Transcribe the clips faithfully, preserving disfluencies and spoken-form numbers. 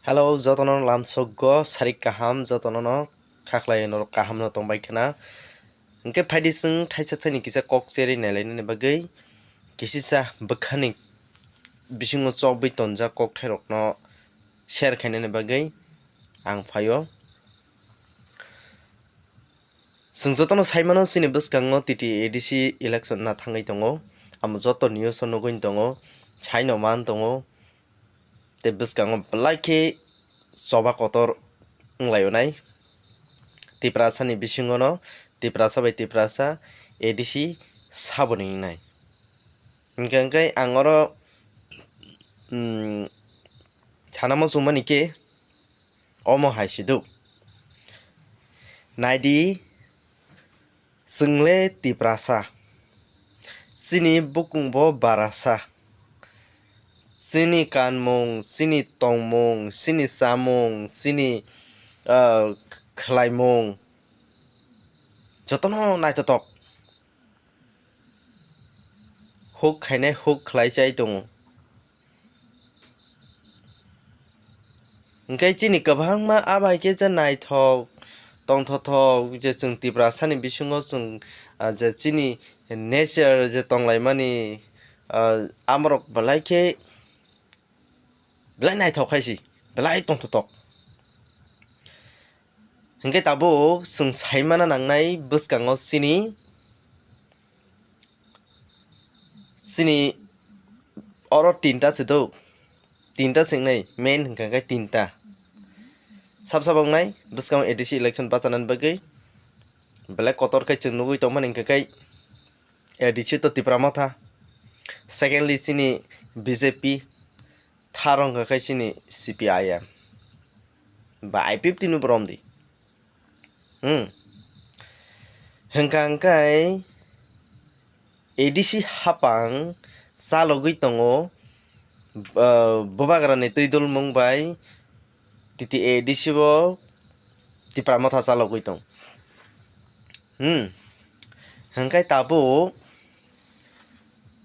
Hello, jotono lamsokgo sarik kaham, jotono no khaklai norok kaham no tongbai khna. Hwnkhe phaidi chwng thaisa thaini kisa kok cherwi nailainani bagwi kisisa bwkhani bisingo chobwi tonjak kokthairokno share khainani bagwi ang phaio. Chwng jotono sai mano chini bwskango T T A D C election na thangwi tongo. Amo joto news o nugwi tongo, saino man tongo. Tei bwskango belai khe choba kotor wnglaio nai. Tiprasa ni bisingo no Tiprasa bai Tiprasa A D C saboni wngnai. Hwnkhe, hwnkhe ang oro, mm, sana muchungmani khe omo hai se do. Naidi, chwng le Tiprasa, chini bukung bo barasa, chini kanmung, chini tongmung, chini chamung, chini, ah, khlaimung jotono naithotok. Huk khainai huk khlai chai tongo. Hwnkhe chini kwbangma abai khe je naithok tongthothok je chwng Tiprasani bisingo chwng, ah, je chini nature je tonglaimani, ah, amorok belai khe belai naithok khai si, belai tongthothok. Hwnkhe tabuk chwng sai mana nangnai bwskango chini, chini oro tinta se do, tinta se wngnai main hwnkha khe tinta. Sab sab wngnai bwskango A D C election bachanani bagwi belai kotor khe chwng nugwi tongmani hwnkha khe A D C to Tipra Motha, secondly chini B J P, third wngkha khe chini C P I M ba I P F T ni borom di. Hmm. Hwnkha hwnkhe A D C hapang chalogwi tongo, ah, Bubagrani twi dulmung bai T T A D C bo Tipra Motha chalogwi tong. Hmm. Hwnkhe tabuk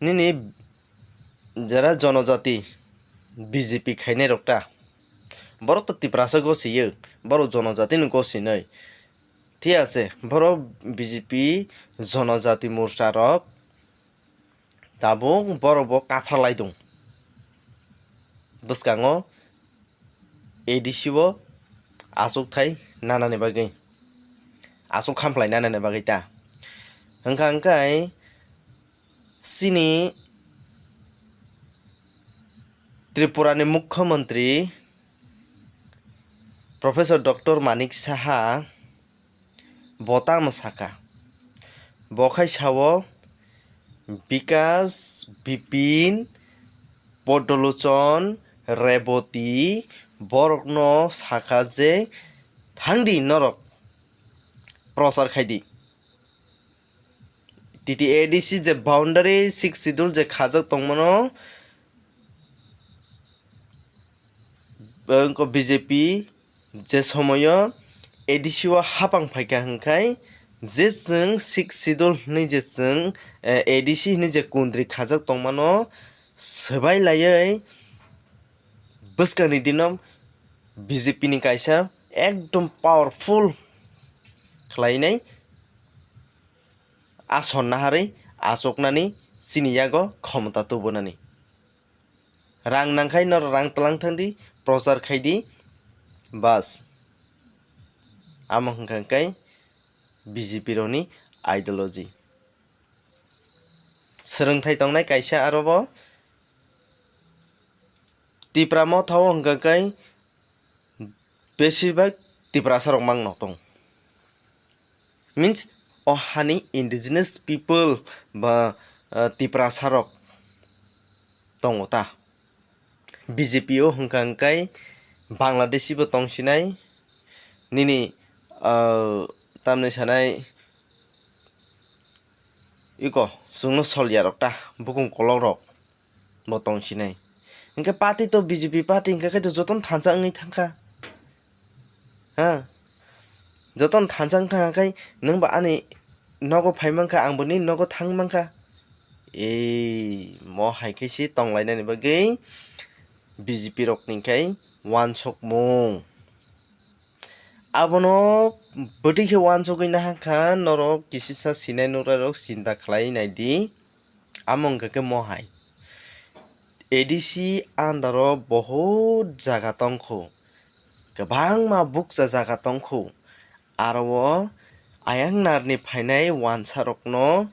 nini jera jonojati B J P khainai rok ta, borok to Tiprasa gosiyo, borok jonojati ni gosinai. Thik ase, borok B J P jonojati morcha rok tabuk borok bo kapharlai tong. Bwskango A D C o achukthai nanani bagwi, achuk khamphlai nanani bagwi ta. Hwnkha hwnkhe chini Tripura ni Mukhyamantri Professor Doctor Manik Saha bo tamo saka? Bo khai sao, Bikas, Bipin, Podolochon, Reboti borokno saka je, "Thangdi norok prochar khaidi." T T A D C je boundary, Sixth Schedule je khajak tongmano, wngkha B J P je somoyo A D C o hapang phaikha hwnkhai, je chwng Sixth Schedule hwnwi je chwng, eh, A D C hwnwi je kundri khajak tongmano swbai laiwi bwskangni dino B J P ni kaisa ekdom powerful khlainai ason naharwi achuknani chini yago khomota tubunani. Rang nangkhai norok rang tlang thangdi, prochar khaidi, bas. Amo hwnkha khe B J P rokni ideology. Swrwngthai tongnai kaisa aro bo Tipra Motha o hwnkha khe besibak Tiprasa rok mangno tong. Means, o hani indigenous people ba, ah, Tiprasa rok tongo ta. B J P o hwnkha hwnkhe Bangladeshi bo tong sinai, nini, ah, tamni sanai iko chwngno solya rok ta, bukung kolok rok bo tong sinai. Hwnkhe party to B J P party hwnkha khe to jotono thansa wngwi thangkha. Ha? Jotono thansa wng thangkha khai nwng ba ani nogo phai mankha, ang bo nini nogo thang mankha. Ei, mo hai khe se tong lainani bagwi B J P rokni khai uansukmung. Abono bwtwi khe uansugwi naha kha norok kisisa sinai nuknai rok chinta khlai naidi. Amo wngkha khe mohai. A D C under o bohut jaga tongkhu, kwbangma bukcha jaga tongkhu. Aro o ayang narni phainai uansarokno,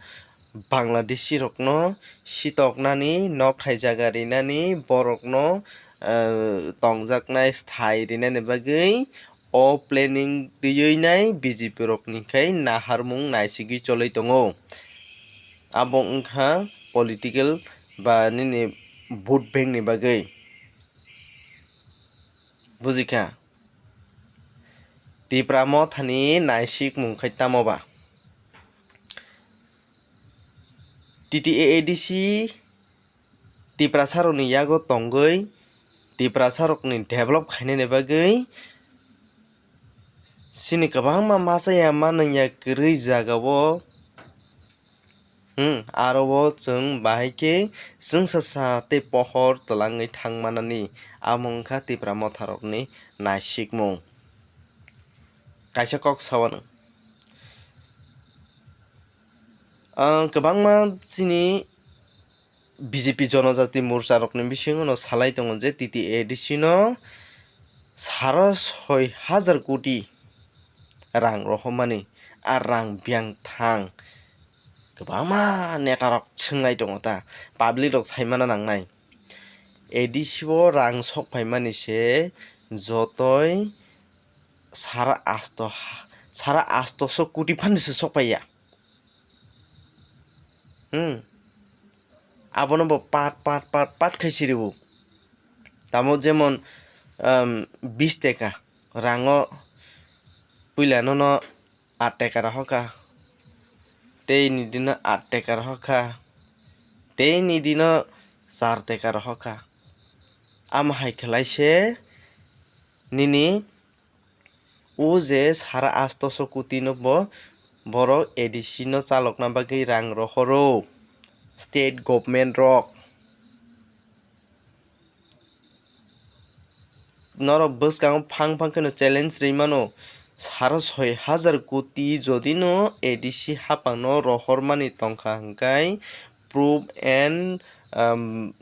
Bangladeshi rokno sitoknani, nok thai jaga rinani, borokno, eh, tongjaknai sthai rinani bagwi o planning twiwi nai B J P rokni khai naharmung naisigwi cholwi tongo. Abo wngkha political ba nini vote bank ni bagwi. Bujikha? Tipra Mothani naisikmung khai tamo ba? T T A A D C Tiprasarokni yago tongwi Tiprasarokni develop khainani bagwi chini kwbangma masa ya manung ya kwrwi jagao, hmm, aro o chwng bahai khe chwngsacha tei pohor twlangwi thang manani, amo wngkha Tipra Motharokni naisikmung. Kaisa kok sao nwng. Ang kwbangma chini B J P Jonojati Morcha rokni bisingo no salai tongo je T T A A D C no saro soi hajar koti rang rohormani, a rang biyang thang kwbangma neta rok swnglai tongo ta, public rok saimana nangnai. A D C o rang sok phaimani se jotoi sara asto ha-, sara asto so koti phani se sok phaiya. Hmm. Abono bo pat, pat, pat, pat khai siribu. Tamo jemon, um, bis teka rango puila nono at teka rohorkha. Tei ni dino at teka rohorkha. Tei ni dino char teka rohorkha. Amo hai khlai se nini o je sara asto so koti no bo borok A D C no chalokna bagwi rang rohoro state government rok. Norok bwskango phang phang kheno challenge rwi mano, saro soi hajar koti jodi no A D C haphang no rohormani tongkha hwnkhe proof and, um,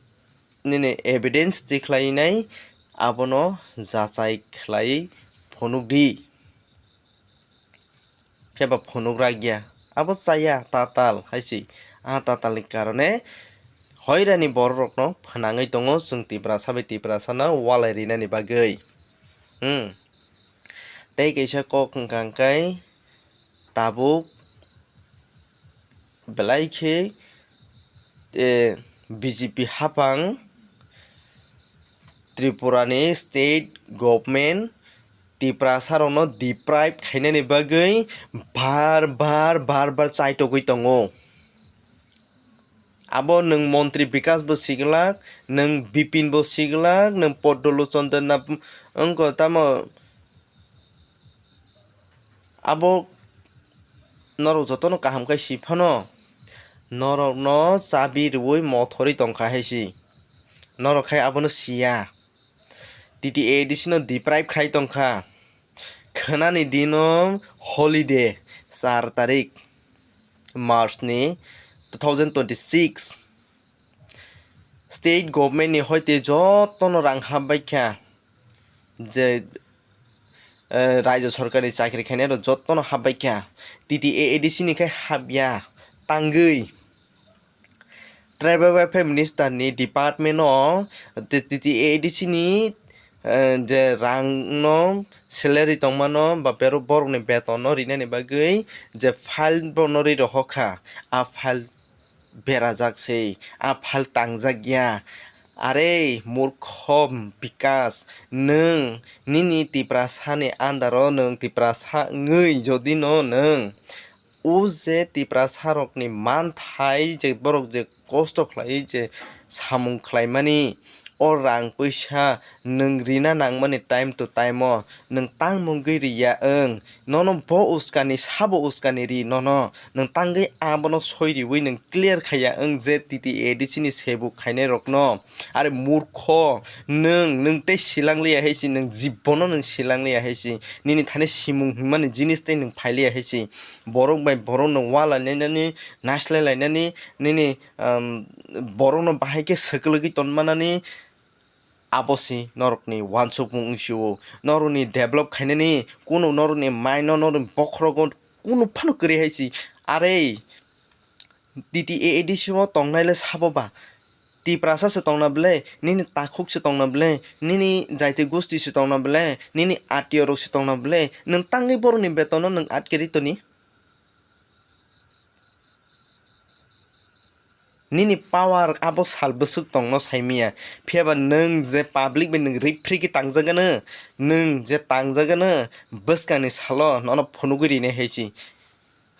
nini evidence tikhlainai abono jachai khlai phunukdi. Phiya ba phunuk rakya. Abo chaya tatal hai se. A tatalni karone hoirani bororokno phnangwi tongo chwng Tiprasa bai Tiprasano walai rinani bagwi. Hmm. Tei kaisa kok hwnkha hwnkhe tabuk belai khe, eh, B J P haphang Tripura ni state government Tiprasa rokno deprive khainani bagwi bar bar, bar bar chaitogwi tongo. Abo nwng montri Bikas bo siglak, nwng Bipin bo siglak, nwng Poddo Lochon Debnath wngkha tamo. Abo norok jotono kaham khe si phano, norokno chabi rwui mothorwi tongkha hai si. Norok khai abono siya. T T A A D C no deprive khai tongkha. Khwnani dino holiday, char tarik March ni two thousand twenty-six. State government ni hoite jotono rang hapbaikha, je, eh, raijyo sorkar ni chakri khainai rok jotono hapbaikha, T T A A D C ni khai hapya tangwi. Tribal Welfare Minister ni department o T T A A D C ni, eh, je rang no salary tongmano ba berok borok ni beton no rinani bagwi je file borok no ri rohorkha, a file berajak se, a file tangjak ya. Are murkho Bikas, nwng nini Tiprasa ni under o nwng Tiprasa wngwi jodi no nwng o je Tiprasa rokni manthai je borok je kosto khlai je samung khlaimani, o rang puisa nwng rina nangmani time to time o nwng tangmungwi riya wng. Nono bo uskani sabo uskani ri nono. Nwng tangwi abono soi riwi nwng clear khaiya wng je T T A D C ni sebuk khainai rokno. Are murkho, nwng, nwng tei silang liya hai si, nwng jibono nwng silang liya hai si. Nini thani simung hwnmani jinis tei nwng phai liya hai si. Borok bai borok nwng wala lainani, naslai lainani, nini, um, borokno bahai khe swkwlwgwi tonmanani, abo si norokni wansukmung wng sio. Norokni develop khainani kunu norokni mind no, norokni bokhorogo kunu phano kwrwi hai si. Are T T A A D C o tongnai le sabo ba? Tiprasa se tongna ble, nini takhuk se tongna ble, nini jaiti gosti se tongna ble, nini atiyo rok se tongna ble, nwng tangwi borokni beton no nwng atkeri toni? Nini power abo sal bwswk tongno saimanya, phiyaba nwng je public bai nwng riphrikhe tangjagano, nwng je tangjagano, bwskangni salo nono phunugwi rinai hai si.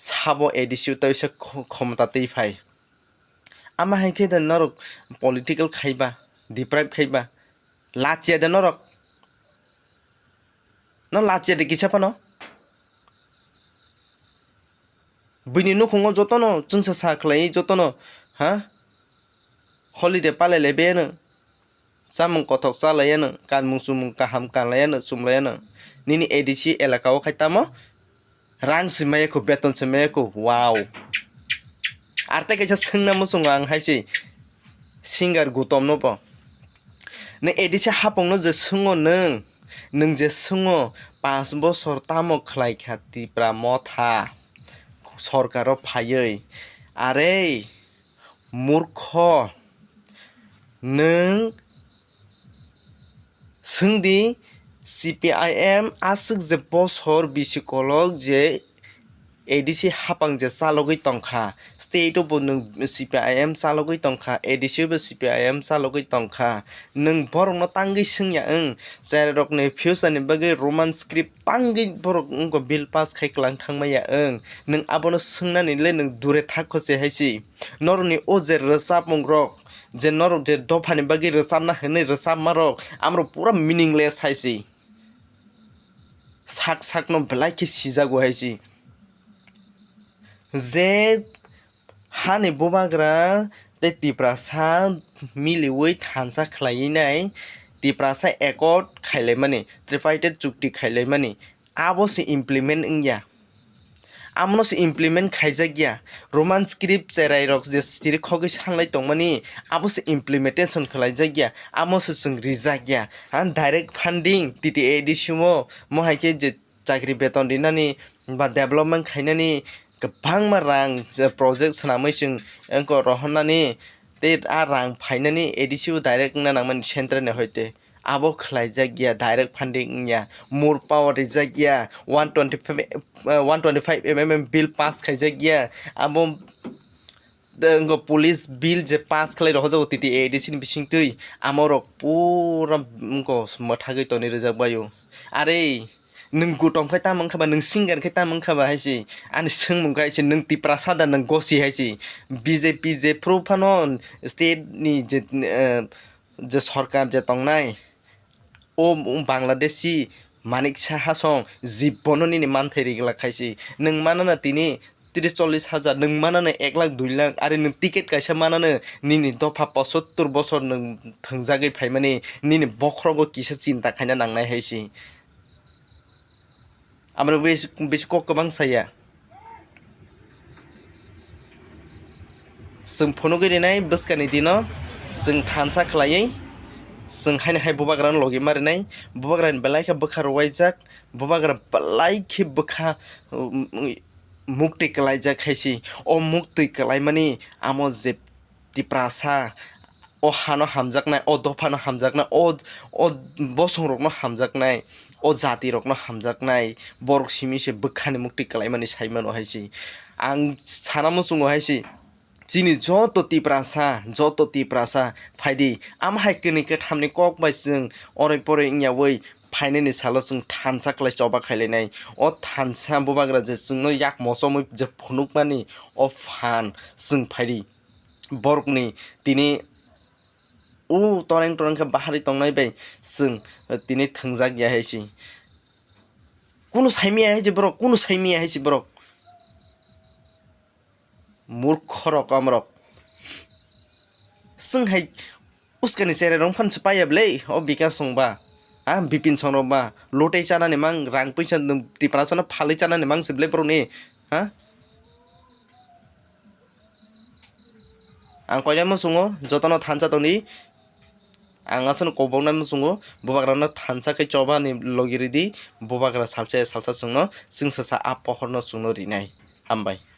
Sabo A D C o tei se kho-, khomota twi phai. Ama hai khe de norok political khaiba, deprive khaiba, lachiya de norok. No lachiya de kisa phano. Buini nukhungo jotono chwngsa sa khlai, jotono, ha? Holiday palai lai bayano. Chamung kothok cha lai yano, kanmung chumung kaham kan lai yano, chum lai yano. Nini A D C elaka o khai tamo? Rang se maya kho, beton se maya kho. Wow. Ar tei kaisa swngna muchungo ang hai se singer Gutom no bo. Nwng A D C hapung no je swngo nwng, nwng je swngo panch bochor tamo khlai kha Tipra Motha sorkar o phaiwi? Are murkho, nwng swngdi, C P I M aswk je bosor bisi kolok je A D C hapang je chalogwi tongkha, state o bo nwng C P I M chalogwi tongkha, A D C o bo C P I M chalogwi tongkha, nwng borokno tangwi swngya wng, cherairokni future ni bagwi Roman script tangwi borok wngkha bill pass khai kwlang thangmaya wng, nwng abono swngnani le nwng dure thak kho se hai si. Norokni o je rwchapmung rok, je norok je dophani bagwi rwchapna hwnwi rwchapma rok, amrok pura meaningless hai si. Sak sakno belai khe sijago hai si. Je hani bubagra tei Tiprasa miliwi thansa khlaiwi nai, Tiprasa accord khailaimani, tripartite chukti khailaimani, abo se implement wngya. Amono se implement khaijakya. Roman script cherai rok je siri khogwi sanlai tongmani, abo se implementation khlaijakya, amo se chwng rijakya. Ha, direct funding, T T A D C o, mo hai khe je chakri beton rinani ba development khainani kwbangma rang je project swnamwi chwng wngkha rohornani, tei a rang phainani A D C o direct wngna nangmani central ni hoite. Abo khlaijak ya, direct funding wngya, more power rijak ya, one twenty five, eh, one twenty five M M M bill pass khaijak ya, abo, eh, wngkha police bill je pass khlai rohorjago T T A D C ni bisingtwi, amorok pura wngkha mwthagwi tonwi rijak baio. Are, nwng Gutom khe tamo wngkha ba, nwng singer khe tamo wngkha ba hai se, ani swngmung khe hai se, nwng Tiprasa da, nwng gosi hai se, B J P je phuru phano state ni je, eh, je sorkar je tongnai, o Bangladeshi Manik Saha song jibono nini manthai rigla khaisi. Nwng manana tini tris chollis hajar, nwng manana ek lakh dui lakh, are nwng ticket kaisa manana nini dopha pochattor bosor nwng thwngjagwi phaimani, nini bokhorogo kisa chinta khaina nangnai hai si. Amrok bes-, besi kok kwbang saya. Chwng phunugwi rinai bwskani dino chwng thansa khlaiwi chwng haino hai bubagrano logi ma rinai. Bubagrani belai khe bwkha rwuaijak, bubagra belai khe bwkha, um, muktwi kwlaijak hai si. O muktwi kwlaimani amo je Tiprasa, o hano hamjaknai, o dophano hamjaknai, o, o bosongrokno hamjaknai, o jatirokno hamjaknai, borok simi se bwkhani muktwi kwlaimani sai mano hai se. Ang sana muchungo hai se, chini joto Tiprasa, joto Tiprasa phaidi, amo hai kwnwi kwthamni kok bai chwng oroi poroi wngyawi phainani salo chwng thansa khlai choba khailainai. O thansa bubagra je chwngno yak mochomwi je phunukmani, o phan chwng phaidi. Borokni tini o toreng toreng khe bahari tongnai bai chwng tini thwngjak ya hai si. Kunu saimaya hai si borok, kunu saimaya hai si borok. Murkhorok amrok. Chwng hai uskani cherai rok phan se paiya bwle, o Bikash song ba. Ha, Bipin song rok ba. Lotei chanani mang, rang puisa Tiprasano phalwi chanani mang se bwle borokni. Ha? Ang koinai muchungo, jotono thansa tongdi. Ang aswkno koboknai muchungo, bubagrano thansa khe chobani logi ridi, bubagra salsa ya salsa chwngno, chwngsasa a pohorno chwngno rinai. Hambai.